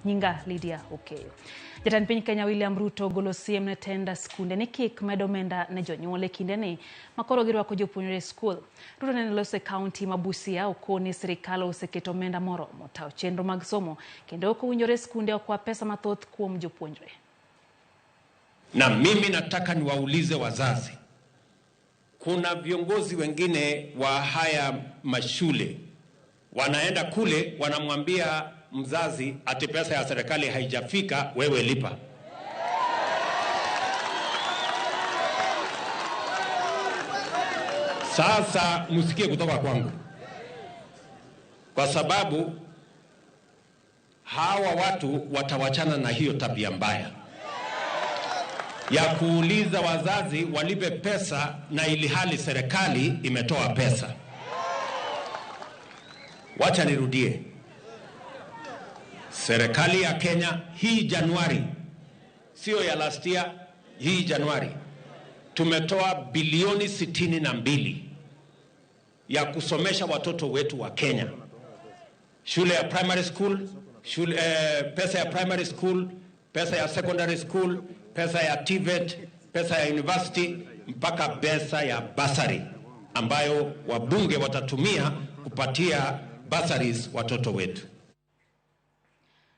Nyinga Lydia Okeyo. Jatend piny Kenya William Ruto ogolo siem ne tenda skunde ni kik med omenda ne jonyuol e kindeni makoro girwako jopuonjre e skul. Ruto nene loso e kaunti ma Busia okoni sirikal oseketo omenda moromo tayo chenro mag somo kendo ok owinjore skunde okwa pesa mathoth kuom jopuonjre. Na mimi nataka niwaulize wazazi, kuna viongozi wengine wa haya mashule wanaenda kule wanamwambia mzazi ati pesa ya serikali haijafika, wewe lipa. Sasa msikie kutoka kwangu, kwa sababu hawa watu watawachana na hiyo tabia mbaya ya kuuliza wazazi walipe pesa na ilihali serikali imetoa pesa. Wacha nirudie, serikali ya Kenya hii Januari, sio ya last year, hii Januari tumetoa bilioni 62 ya kusomesha watoto wetu wa Kenya, shule ya primary school, shule, pesa ya primary school, pesa ya secondary school, pesa ya TVET, pesa ya university, mpaka pesa ya basari ambayo wabunge watatumia kupatia bursaries watoto wetu.